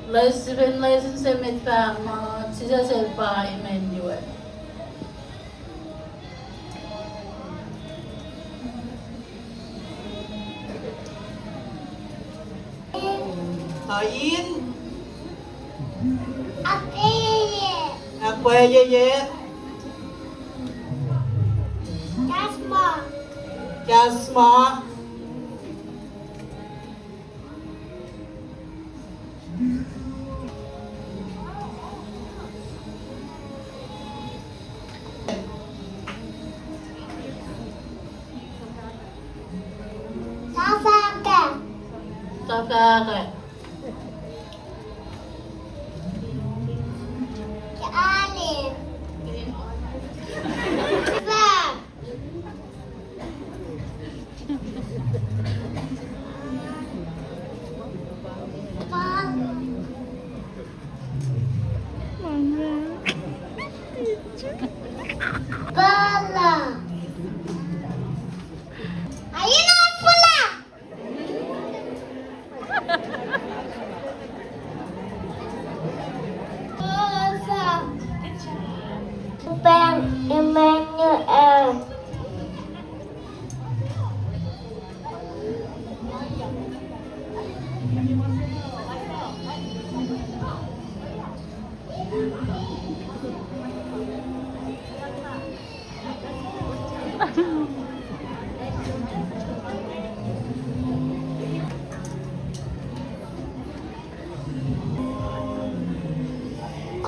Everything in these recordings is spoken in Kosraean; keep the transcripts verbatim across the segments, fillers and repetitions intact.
Lesson, lesson se met fahk muh Jisus el pa Emmanuel. Kain. Ahkpwacyeye. Kahs ma. Kahs ma. Tafahkah. Tafahkah. Kahlwem. Fahk. Pahla. Aye na pahla. Pahng Emmanuel.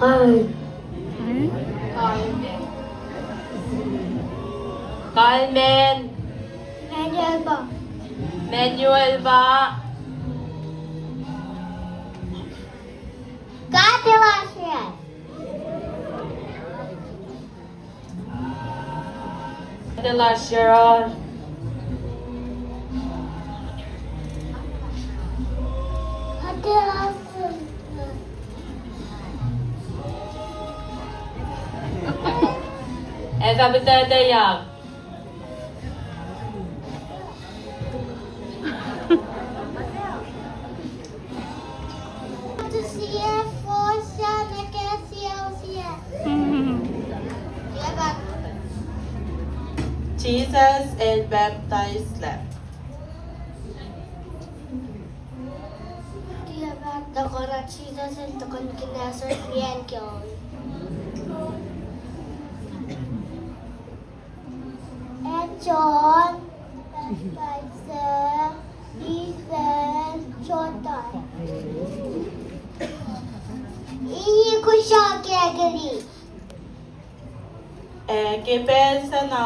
Kal. Kalman. Manuel pa. Manuel pa. God el oasr yohrohl. God el oasr yohrohl. God el oasr yohrohl. Ac fah puhtatlac yohk. Jisus el pacptaislac. Tiac paht tuhkuh na Jisus el tuhkuh nuh ke Nazareth, liyacacng ke on. Ac John pacptaisi ifen Jordan. Inikuhsrao ke Galilee. Ac ke pacl sacna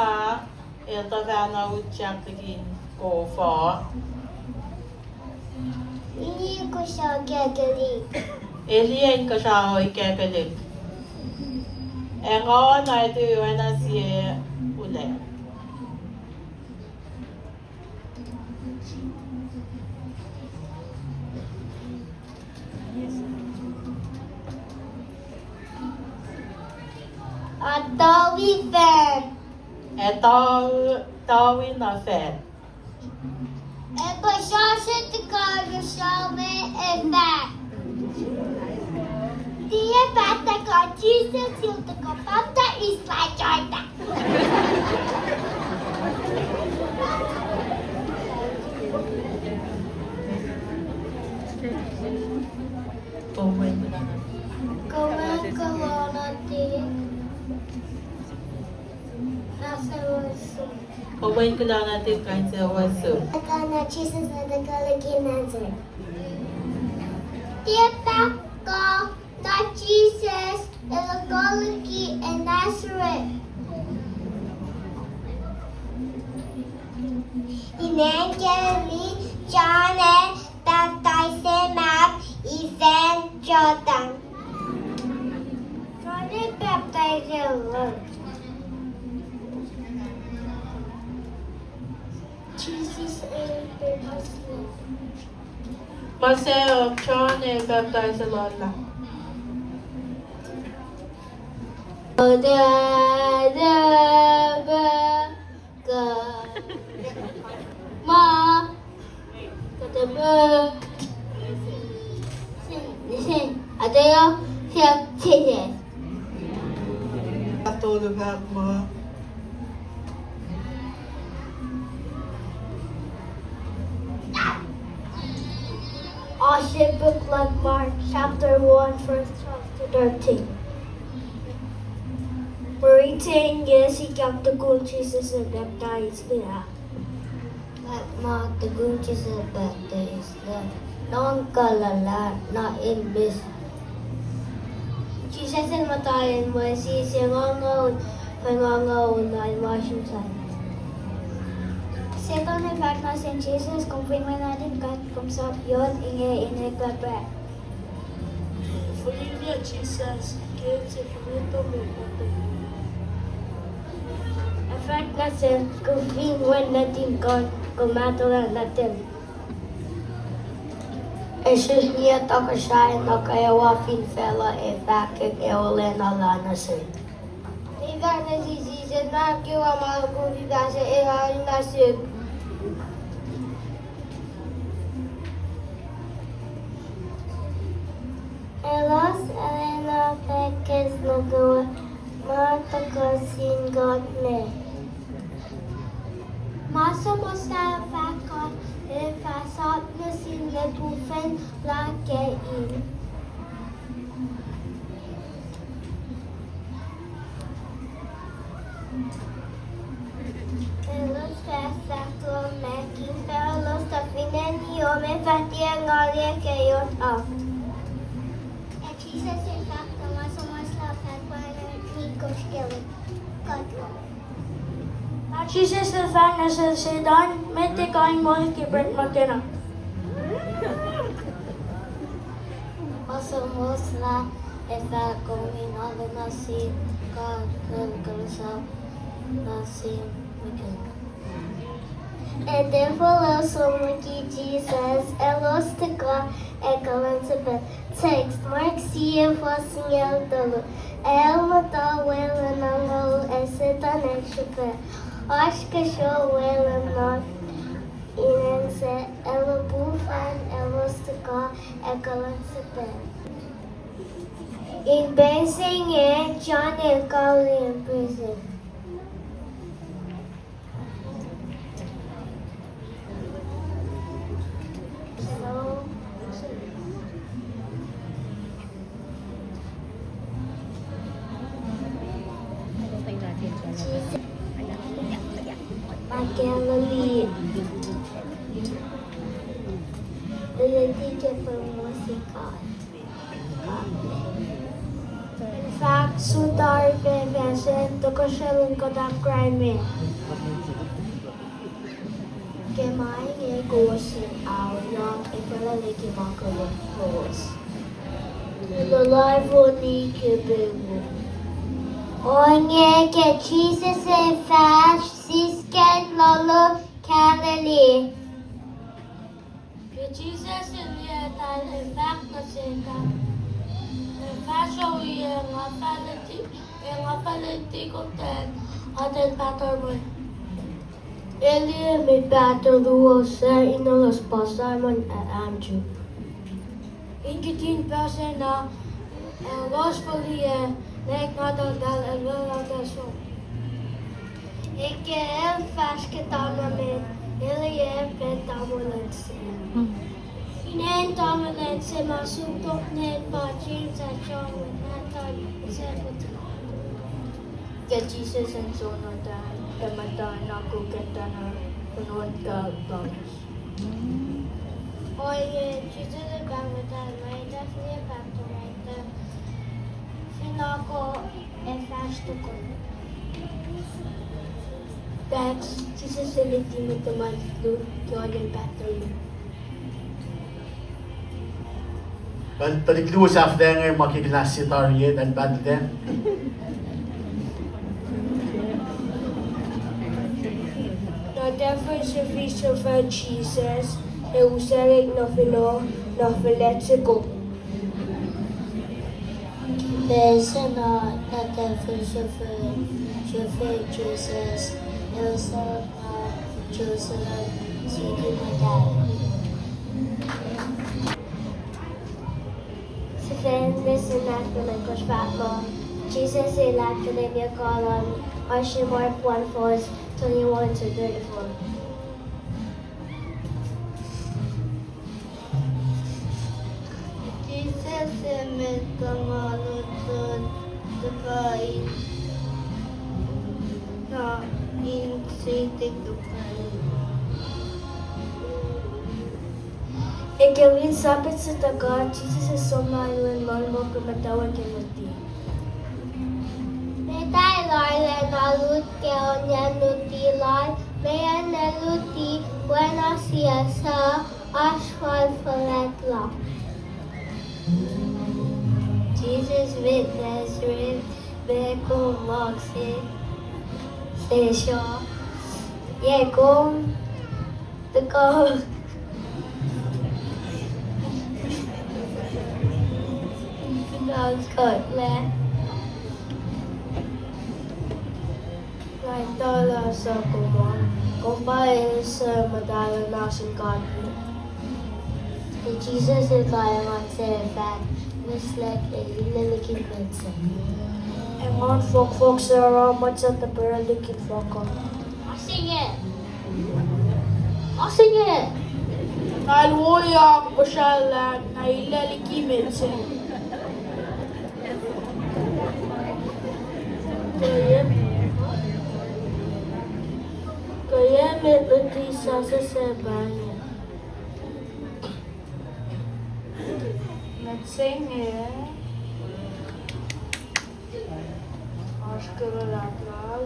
el tuhfahna utyak liki kof uh. Inikuhsrao ke Galilee. El liye inkuhsrao ke Galilee. Ac nguhn ac tu oacna sie ulac. Ac towi fan. Ac towi, towi na fan. Ac kosro se tuhkuh nuh sel me ac fahk, tiac paht tuhkuh Jisus el tuhkuh pacptaislac Jordan. Kom in kuloh nuh sel. Kom in kuloh nuh sel kain suwohs uh. Tuhkuh na Jisus el tuhkuh liki Nazareth. Tiac paht kuh na Jisus el tuhkuh liki Nazareth. Inen Galilee, John el pacptaisi map ifen Jordan. John el pacptaisi lal. Jisus el pacptaisi lal. Ma sacohk, John el pacptaisi lal lah. Ma, kuhtuh pa, sin, sin, Teo fiak tene. Atolu fahk ma. Oasr puk luhn Mark chapter one, verse twelve to thirteen. Muritin ye sikyak tukun Jisus el pacptaislac. Fahk ma tukun Jisus el pacptaislac, nuhnkuh luhlah na in mihs. Jisus el muhta in mwesis, engangaul, fwengangol lal masrinsral. Setuhn el fahk nuh sin Jisus, kom fin Wen nuhtin God, kom sap yot inge in eklac prak. Fihliyac Jisus ke se fineto me pactuh. El fahk nuh sel, kom fin Wen nuhtin God, kom mahtuhlah nuh ten. Jisus niyac tohkohsrahi nuh kwewa fin facluh ac fahkwack olwelah nuh sel. Ac fahk nuh sin Jisus, ma kwewa ma kom fin pahsrlah, ac alu nuh sihk. Elos arulacna fahkwack nuh kwewa ma tohkoh sin God me. Ma Suhmuhslah fahk, God El fah sap nuh sin lihpufacn lah ke in. Elos fah fahk lah Mac in Pahluh, tuh finne niom ac fah tiac ngalye ke yot uh. Ac Jisus El fahk, ma Suhmuhslah fahk, pwacye, nikohsr ke kuht. Jisus El fahk nuh sel, Setuhn, meac kuh in moul ke bred muhkwena? Ma Suhmuhslah El fahk, kom in alu nuh sin God, kuh kuhlwacnsap nuh sin mwet. Ac devil el somoki Jisus, elos tuhkuh ac kuhlwacnsapacl. Text, Mark sie fuhs singucul tolu. El muhta weluhl na ngaul ac Setuhn el srihpac. Oasr kosro weluhl na inen se, ac lihpufacn elos tuhkuh ac kuhlwacnsapacl. In pacl se inge, John el kauli in prison. Galilee. Leleti ke pweng mosi God. Fahk sun tari pac fahsracn tohkohsrahi luhn God Abraham. Ke ma inge kowos in aolah, ac fahlah liki ma koluk lowos. Luhlahlfongi ke pacl wo. Ohinge ke Jisus el fahsr sisken lolo Galilee. Ke Jisus el liye eltahl, el fahk nuh seltahl, el fahsr ohiyac, nga fah luti, ac nga fah luti kom tuh atacn pahtuhl mwe. El liye mwet pahtuhl luo suc inelos pa Simon ac Andrew. In kihtin pacl sacna, elos fihliyac, nwackna tuhltahl el luhlahlfongi. Ac ke el fahsr ke tamuhlwel, el liye pacl tamuhlwel se. Inen tamuhlwel se ma suk top nwe pa James ac John, mwet nahtuhl Zebedee. Ke Jisus el soenna tuh, el muhta in akuckuhntuhna, kunohkohn kuh lalos. Ohinge Jisus el pahngon eltahl, ma eltahl fihliyac pahtuh, ma eltahl fin ako ac fahsr tukun. Text, Jisus el luti mwet tuhma lutlut ke ohiyacn pahtuhn. Pal tuhlihk luo sahflah inge ma ke kuhlahs se tari ah, eltahl pahtuhlah. Na tahfuh se fin suhfal Jisus, ac usalek nuh finohl, na fuhlwact soko. Pacl sacna na tahfuh se fin suhfal Jisus, ac usalek nuh Jerusalem, siti muhtahl. Sifacna Mihs in ahkkahlwemye kuh fahk muh, Jisus El ahkkahlwemye kuh lal, oasr Mark one verse twenty-one to thirty-four. Jisus El mwet tuhma lutlut tuhkuh in na in siti tuhkuh in. Ac ke lwen Sabbath se tuhkuh, Jisus El som na inen lohngo ke muhtwacwacack luti. Met ah el arulacna lut ke ohiyacn luti lal, mweyen el luti, oacna sie suc oasr fal fuhlwact lal. Jisus met Nazareth, ma kom lohng se, se sruh, yac kom tuhkuh kuhtlac? Nga etuh lah suc kom an, kom pa El suc muhtahl in oasr in God me. Jisus El kaiyacn se fahk, mihslac ac illac liki met se. Engan fohkfohk se oruh mwet suc tuhpar liki fohk uh. Ma se inge, ma se inge. Nal woyak, kosralah, na illac liki met se. Kuh yac met luti sasuc se pa inge? Met se inge oasr ke luhlahp lal,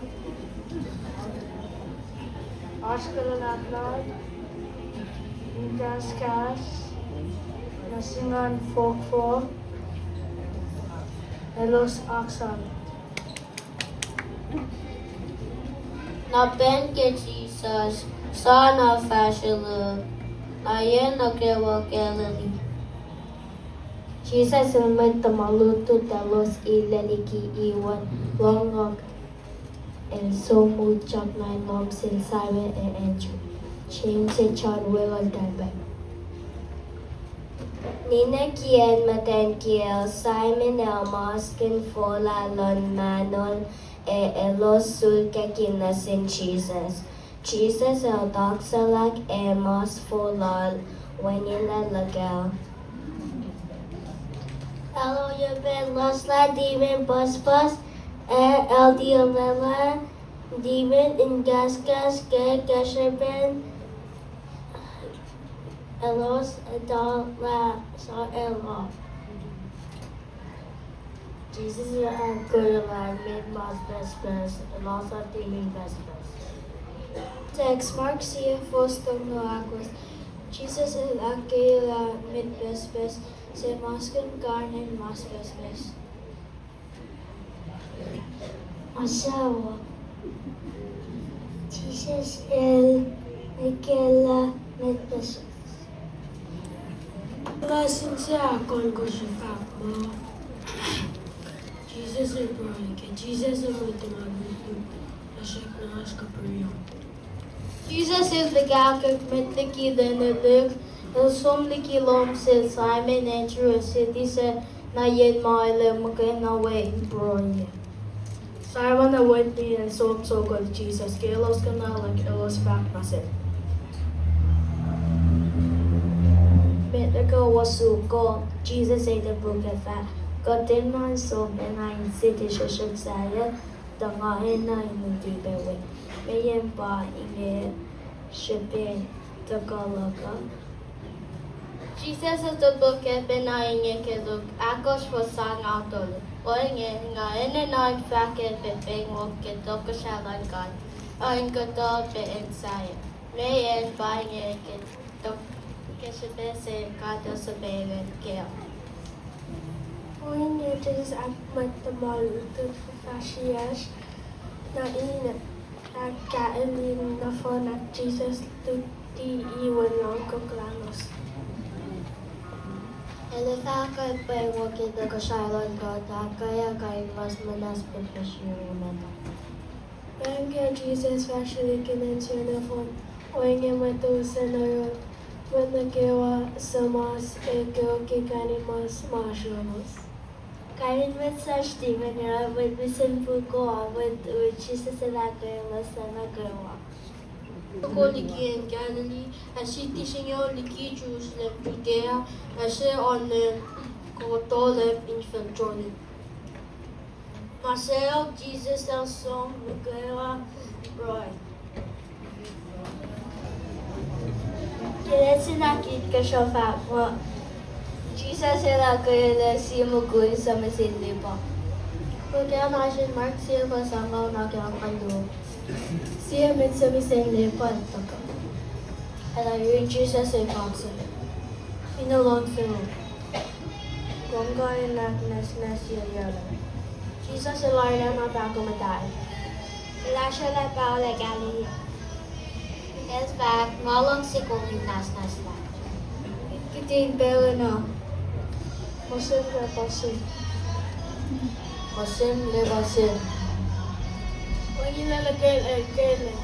oasr ke luhlahp lal, in kahskahs, nuh sin engan fohkfohk, elos oak sal. Na pwacye ke Jisus sa na fahsrwelihk, na yen nuh kwewa Galilee. Jisus El mwet tuhma lutlut elos illac liki iwen lohngo, El som utyak nuh in lohm sel Simon ac Andrew, James ac John, weluhl Alphaeus. Ninac kiyacn muhtwacn kiyacl Simon el maskihn fohlah luhn mahnol, ac elos sulkackihn nuh sin Jisus. Jisus El tohkohsralah ac mas fohlah lal, wacngihnlac luhkel. El oacyacpac lohsrlah demon pucspucs, ac El tiac lwelah demon in kahskahs ke kahsruh srihpen elos etuh lah suc El uh. Jisus El ahkkweye lah met mas pucspucs, El lohsrlah demon pucspucs. Text, Mark sie, fuhs tolngoul ahkosr. Jisus El ahkkweye lah met pucspucs, suc maskihn kain in mas pucspucs. Masuwa. Jisus El ahkkweye lah met pucspucs. Lesin se ahkoo kosr fahk muh Jisus El pruhe ke Jisus El mwet tuhma lutlut, tuhsruhk na oasr kuhpahsryang. Jisus El tuhkahkwack met liki lwen elihk, El som liki lohm sel Simon Andrew ac siti se na yen ma el ac muhkwena we in pruhe. Simon ac mwet ninac som soko Jisus. Ke elos kuhnahoslah, elos fahk nuh sel, met nuh kwewa suk uh? Jisus El topuk ac fahk, kuht enenuh in som enenuh in siti srihsrihk sahyac, tuh nga enenuh in luti pac we. Mweyen pa inge srihpen tuhkuh luhk uh. Jisus El topuk ac pacna inge ke Luke ahkosr, fuhs angngaul tolu. Ohinge, nga enenuh in fahkwack pac pweng wo ke tohkohsrahi luhn God uh in kuhtuh pac acn sahyac. Mweyen pa inge ke tok, ke srihpac se God El suhpwacr kac. Ohinge Jisus El ahkmwet tuhma lutlut fuhfahsryacsr, na in ahkkahlwemye nohfohn lah Jisus luti iwen lohngo lalos. El ac fahkwack pweng wo ke tohkohsrahi luhn God, ahkkweye kain mas muhnahs pihpihsrwacsr met. Pweng ke Jisus fahsrwelihk ke acn se nohfohn, ohinge mwet uh sacn oruh mwet nuh kwewa suhmuhslah ac kweok ke kain in mas ma sruhmuhn. Kain in mwet suc siti men era mwet misin puko a mwet u Jisus el ahkkweye elos nuh kwewa. Soko liki acn Galilee, ac siti singucul liki Jerusalem, Judea, ac se oan kuhtuhlacp infacl Jordan. Ma sacohk Jisus el som nuh kwewa pruhe. Ke lwen se na kihtin kuhsrao fahk muh Jisus el ahkkweye sie mukul suc mihsenge lepa. Puk ah lasr in Mark sie fuhs angngaul nuh ke angngaul luo. Sie mwet suc mihsenge lepa el tuhkuh, ac yurin Jisus el kaksakihn, Fin luhngse lom, kom kuh in ahknwacsnwacsyelah. Jisus el arulacna fahk muhtahl, El ahsrwelah paho lac Galilee. El fahk, Nga luhngse kom in nwacsnwacslah. Kihtin pacl na, ma sihmlac pa sihk. Ma sihmlac pa sihk. Wacngihnlac luhkel el kelac.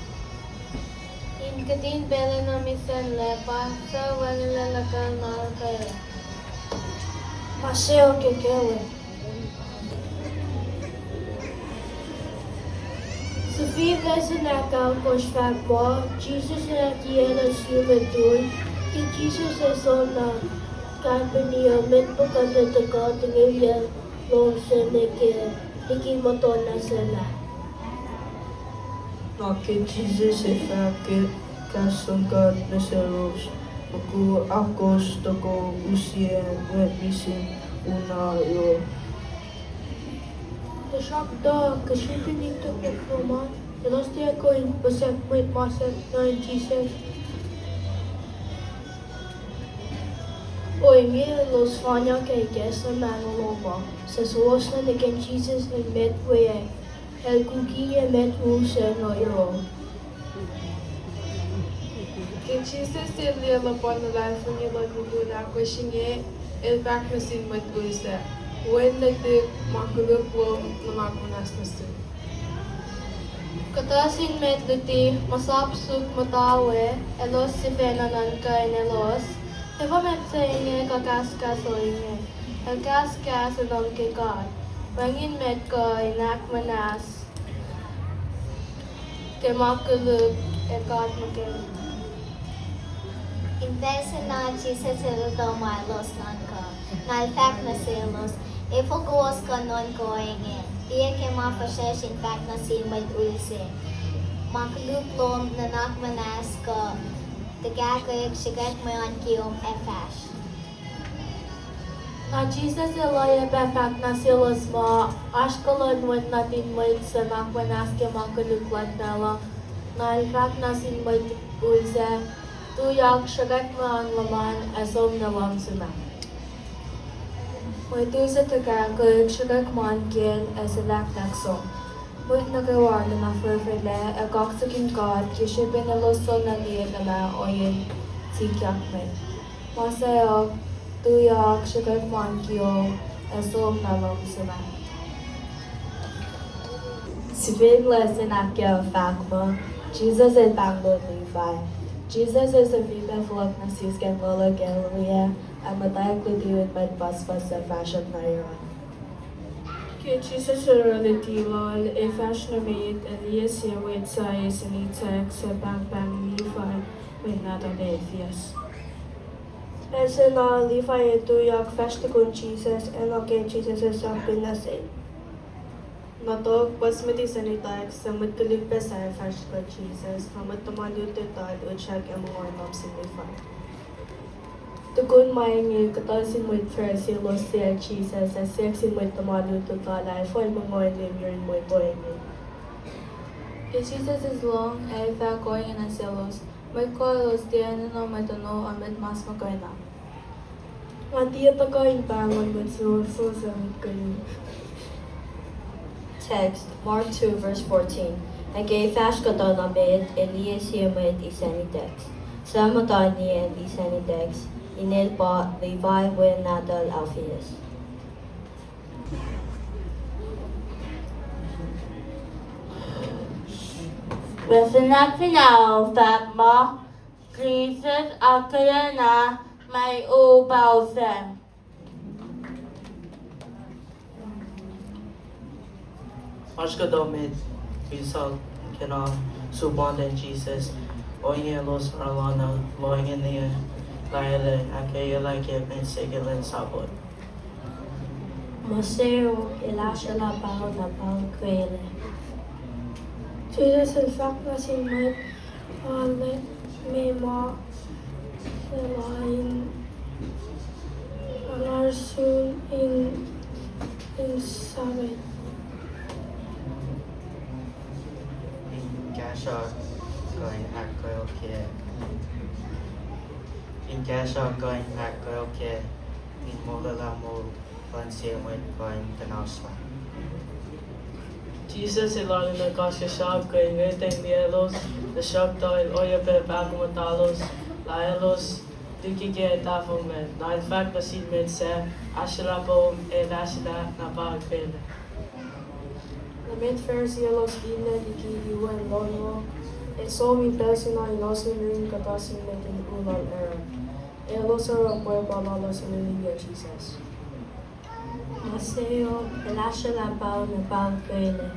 In kihtin pacl na mihsenge lepa, suc wacngihnlac luhkel na kelac. Ma sacohk el kelac. Sifil lesin ahkalkohsr fahk muh Jisus el tiacna sum motul. Ke Jisus el som nuh Capernaum, mwet puhkuhtuh tuhkuh tuhngilyacl lohm se nuh ke liki muhtuhnoa se lah. Na ke Jisus el fahk ke kahs luhn God nuh selos, mukul ahkosr tohkoh usiyac mwet misin una yohk. Tuhsruhktuh ke srihpen ituckyang lom an, elos tiac kuh in puhsrack mwet ma sahk nuh in Jisus. Ohinge elos fanyak ac ikacslah mahngo lom uh, suc suwohslah nuh ke Jisus in met we ac el kukiyac mwet u se nuh yohrohl. Ke Jisus el liye luhpan luhlahlfongi luhn mukul ahkosr inge, el fahk nuh sin mwet u sac, Wen nuhtihk, ma koluk lom nuhnak muhnahs nuh sum. Kuhtuh sin mwet luti, masap suk muhta we, elos sifacna nuhnkuh in elos, Efuh mwet se inge kuh kahskahs ohinge? El kahskahs in lohm ke God. Wacngihn mwet kuh in ahkmuhnahs ke ma koluk ac God muhkwena. In pacl se na Jisus el etuh ma elos nuhnkuh, na el fahk nuh selos, Efuh kowos kuh nuhnkuh ohinge? Tiac ke ma fihsrwacsr in fahk nuh sin mwet ul se, Ma koluk lom nuhnak muhnahs kuh, Tuhkahkwek, sruhkwack mwe oan kiyom ac fahsr. Na Jisus el oacyacpac fahk nuh selos muh oasr kuh luhn Wen nuhtin mwet suc nuhnak muhnahs ke ma koluk luhn pacl uh. Na el fahk nuh sin mwet ul sac, Tuyak, sruhkwack mwe oan lom an ac som nuh lohm sum ah. Mwet ul sac tuhkahkwek, sruhkwack mwe oan kiyacl ac sulaklak som. Mwet nuh kwewa arulacna fwefwelac ac kaksakihn God ke srihpen elos soenna liye lah ma ohiyacn sikyak met. Ma sacohk, Tuyak, sruhkwack mwe oan kiyom ac som nuh lohm sum ah. Sifacna lesin ahkkahlwemye fahk muh Jisus el pahngon Levi. Jisus el sifilpac fohlohk nuh sisken loh luhn Galilee ac muhtwacwacack luti yurin mwet pucspucs suc fahsruh nuh yohrohl. Ke Jisus el oruh luti lal, el fahsr nuh met ac liye sie mwet suc eis in itack suc pahngpahng Levi, mwet nahtuhl Alphaeus. Pacl se na Levi el tuyak fahsr tukun Jisus, ac na ke Jisus el sapkihn nuh sel, Na tok, puhs mwet eis in itack suc mwet koluk pac sahyac fahsr kuh Jisus, na mwet tuhma lutlut lal utyak ac mongo in lohm sin Levi. Tukun ma inge kuhtuh sin mwet Pharisee elos siyuck Jisus, ac siyuck sin mwet tuhma lutlut lal lah efuh el mongo in liye yurin mwet ohinge. Ke Jisus el lohng ac fahk ohinge nuh selos, mwet kuh elos tiac enenuh mwet ono, oan mwet mas muhkwena. Nga tiac tuhkuh in pahngon mwet suwohswohs ac mwet koluk. Text, Mark two, verse fourteen. Ac ke fahsr kuhtuh na met, el liye sie mwet eis in itack. Suc muhta nien eis in itack, inel pa Levi wen nahtuhl Alphaeus. Lesin ahkfahsrye fahk muh Jisus ahkkweye na mwe u pao sac. Oasr kuhtuh mwet wisal kena suk wanta Jisus, ohinge elos arulacna lohacng in liye lah el ac ahkkweyelah ke met se ke lwen sahflah. Mihsenge el ahsrwelah pahol na pahol kwelah. Jisus el fahk nuh sin mwet ah, Leum, ma se la in angar sun in, in samet. In kahsruh kuh in ahkkweye, in kahsruh kuh in ahkkweye in molwelah moul luhn sie mwet kuh in kuhnahoslah. Jisus el arulacna kasrkuhsrak ke ngwetwacng liyelos, tuhsruhktuh el oacyacpac pahkomuhtaclos lah elos liki ke tahfonglac. Na el fahk nuh sin mwet sac, ahsrwelah poum, ac el ahsrwelah na pahol kwelah. Na mwet Pharisee elos finne liki iwen lohngo, ac som in pacl se na in ohsun ring kuhtuh sin mwet in u lal Herod. Elos oruh pweng lalos in uni Jisus. Mihsenge el ahsrwelah pahol na pahol kwelah.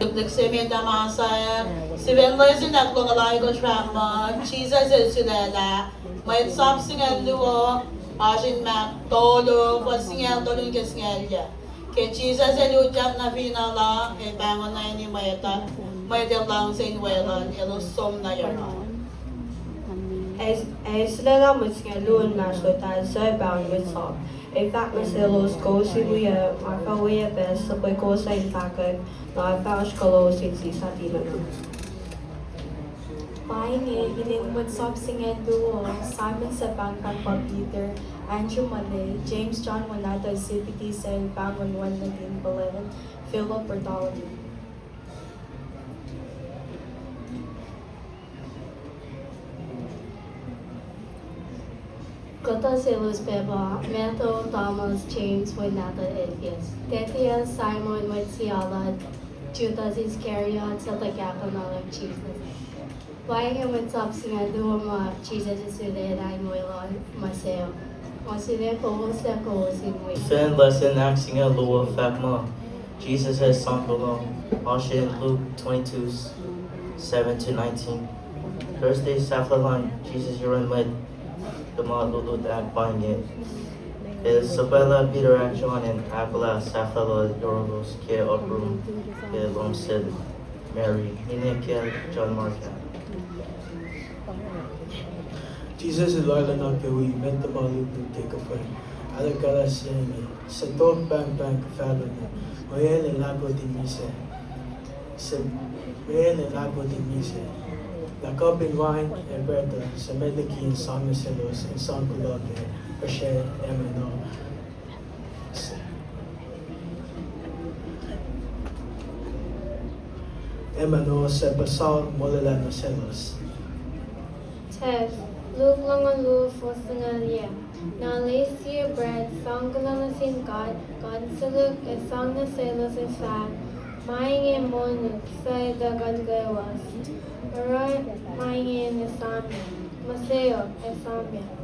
Lihk se met ah ma sahyac, sifac luhn lesin ahklongoul oalkosr fahk muh Jisus el sulaclah, mwet sap singucul luo, oasr in Mark tolu, fuhs singucul tolu nuh ke singucul yac. Ke Jisus el utyak nuh fin alu, el pahngonyuck nuh sin mwet uh, mwet el luhngse in weluhl, elos som nuh yohrohl. Ac sulaclah mwet singucul luo inmahsrlot ah, suc pa mwet sap, ac fahk nuh selos, kowos in wi ma fah oacyacpac suhpwekowos in fahkwack, na fah oasr kuh lowos in sislah demon uh. Pa inge inen mwet sap singucul luo, Simon suc pahngpahng pa Peter, Andrew Male, James John wen nahtuhl Zebedee suc el pahngon wen nuhtin Peleman, Philip, Bartholomew. Kuhtuh selos pac pa Matthew, Thomas, James wen nahtuhl Alphaeus, Thaddaeus, Simon mwet Zealot, Judas Iscariot suc tuh kahkuhna luhn Jisus. Pa inge mwet sap singucul luo ma Jisus el sulaclah in weluhl, mihsenge, ma sulaclah kowos ac kowos in wi. Fin lesin ahksingucul luo fahk muh Jisus el sang kuloh, oasr in Luke twenty-two, seven to nineteen. Thursday sahflah luhn Jisus yurin mwet tuhma lutlut ah pa inge. El suhpwaclah Peter ac John in ahkolah sahflah lal yohrohlos ke upper room ke lohm sel Mary, ninac kacl John Mark ah. Jisus el arulacna nuh ke wi met tuhma lutlut ke kuhfwen, ahluhkwelah se inge, suc tok pahngpahng kuhfahlah na, mweyen el ahkot in misac, mweyen el ahkot in misac, lah kuhp in wain ac bread uh, suc met liki in sang nuh selos in sang kuloh ke puhsrwe Emmanuel, Emmanuel suc puhsal molwelah nuh selos. Text, Luke longoul luo, fuhs singucul yac. Na el eis sie bread, sang kuloh nuh sin God, kuhn suluk, ac sang nuh selos ac fahk, Ma inge monuk, suc etuh kuht kwewa. Oruh ma inge in esamyuck. Mihsenge, esamyuck.